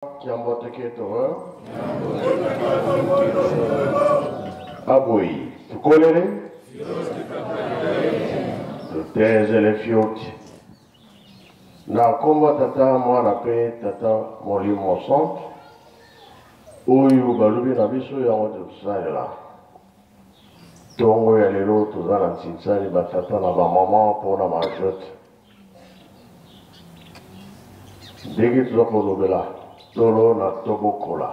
Kiamboteketo Aboyi tukolele tutezele fioti na nkombo tata mwana mpe tata molimo santu oyo balobi na biso yango tosalela ntongo ya lelo toza na nsinsani batata na bamama mpo na majote Ndenge toza kolobela tolona tobokola.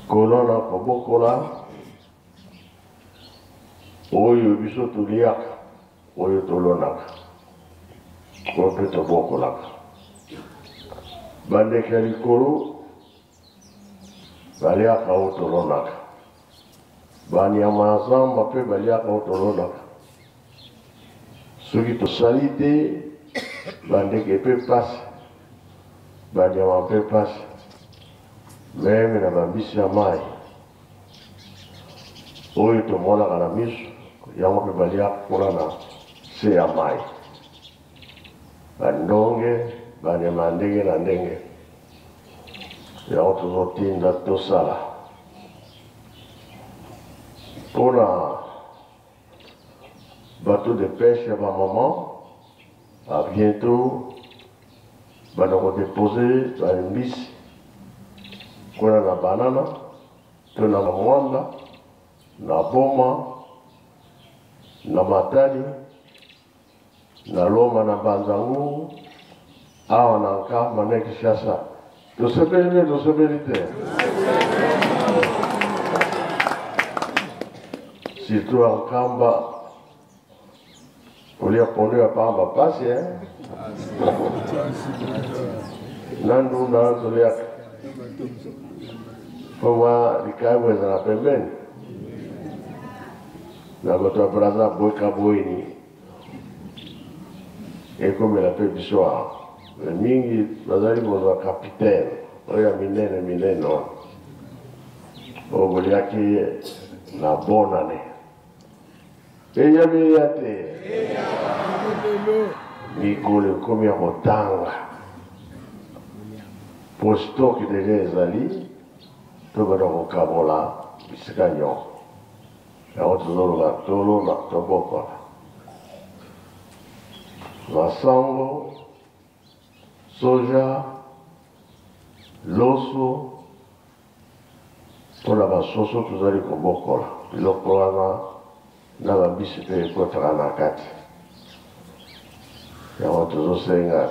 Kolona kobokola oyo biso toliaka, oyo tolonaka, oyo mpe tobokolaka. Bandeke ya likolo baliaka oyo tolonaka. Banyama ya zamba mpe baliaka oyo tolonaka. Soki tosali te, bandeke mpe mpasi, banyama mpe mpasi, meme na bambisi ya mai oyo tomonaka na miso, yango mpe baliaka kuna na se ya mai, bandonge, banyama ya ndenge na ndenge. Yango tozotinda tosala mpona bateau de pêche ya ba maman à bientôt banda kodepose bambisi kuna na banana to na mwanda na boma na matadi na loma na mbanza-ngungu awa na nkamba na kinshasa tosepeli nde tosepeli te surtout ya nkamba kolia pondu ya pamba pasi eh? na ndunda toliaka mpo mwa likayabu ezala pembeni na bato ya braza boyka boyini ekomela mpe biso awa mingi bazali kozwa capitaine oyo ya minene minene wana oyo boliaki na bonane eyami eya te mikolo ekomi ya kotanga po stock deja ezali tobanda kokabola bisika nyonso Yango tozoloba tolona tobokola masango, soja, loso mpo na basoso tozali kobokola biloko wana na babisi mpe ekotaka na kati. Yango tozosenga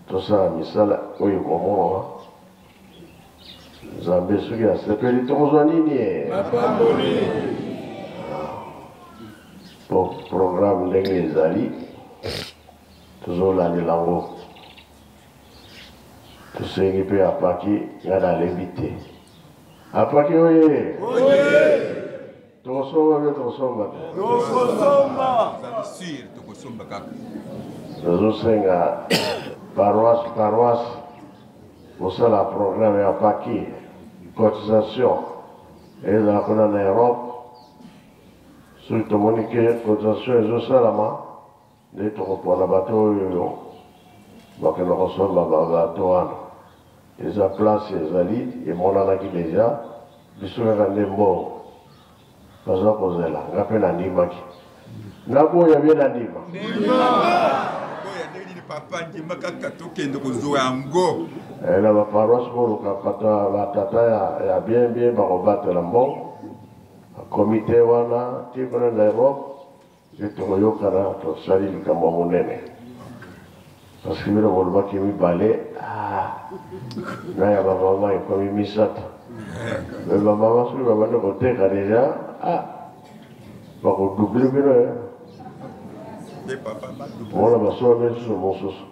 tosala misala oyo ekomonana Nzambe soki asepeli tokozwa nini ye? Mapamboli. Po programme ndenge ezali tozolandela yango. Tosengi mpe apaki ngai nalembi te. Apaki oye! Oye! Tokosomba mpe tokosomba te. Tokosomba. Sûr tokosomba kaka. Tozosenga paroisse paroisse kosala programme ya paki cotisation ezala kuna na Europe. Soki tomoni ke cotisation ezosalama nde tokopona bato oyo bakenda kosomba babato wana. Eza place ezali emonanaki deja biso kaka nde mbongo baza kozela nga mpe nandimaki naboya bie nandima boya ndenge nini papa ndima kaka tokende kozwa yango eh, na baparoise boluka batata ya bien bien bakobatela mbongo komite wana ti kuna na europe Nde tokoyokana tosali likambo ya monene parce que bino bolobaki mibale ah, na ya bamama ekomi misato me bamama soki babandi koteka deja ah, bakodouble bino eh. mona basombi lisusu mosusu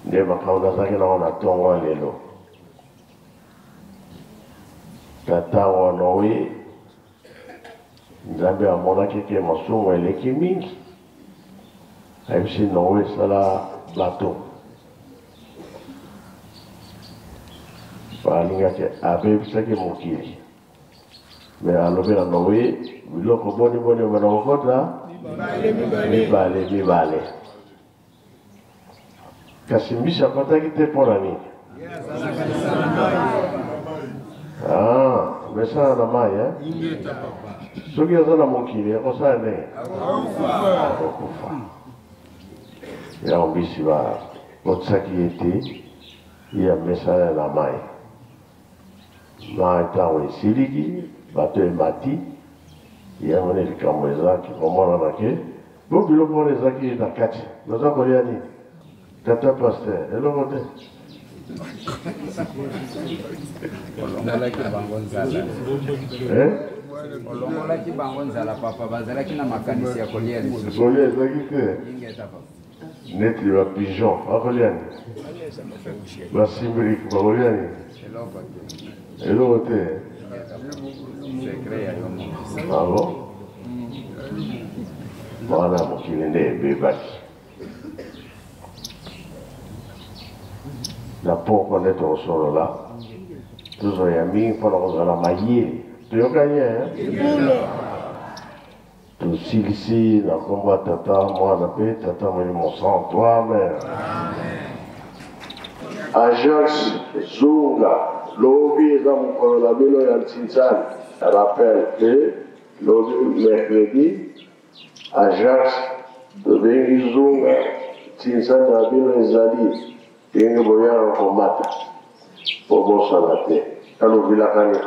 nde makambo nazalaki nango na ntongo ya lelo na ntango ya Noe, Nzambe amonaki ke masumu eleki mingi. Ayebisi Noe sala bato. Balingaki abebisaki mokili. Me alobi na Noe biloko boni boni bana kokota mibale mibale. Kasi mbisi akotaki te mpo na nini? Ah, mesana na mai eh? Soki aza na mokili akosala ndenge? Akokufa. Yango mbisi bakotisaki ye te, ye amesana na mai. Mai ntango esiliki, bato emati, yango nde likambo ezalaki komonana ke bo biloko wana ezalaki na kati, baza kolia nini? Tata pasteur, eloko te. Olongolaki bango nzala. Eh? Olongolaki bango nzala papa, bazalaki na makanisi ya kolia lisusu. Kolia ezalaki te. Ingeta papa. Neti ba pigeon bakolia nini? Ba simbriki bakolia nini? Eloko te. Eloko te. Secret ya yo moko. Ah bon? Wana mokili nde ebebaki. Na poko nde tokosolola tozwa ya mingi mpona kozala mayele. Toyokani eh? Tosilisi na nkombo ya Tata, Mwana mpe Tata Molimo Santu. Amen. Ajax Zunga, lobi eza mokolo na bino ya ntinzani. Rappel que lobi mercredi Ajax tobengi Zunga, ntinzani na bino ezali ndenge boyaka komata. Bobosana te. Alobilakani.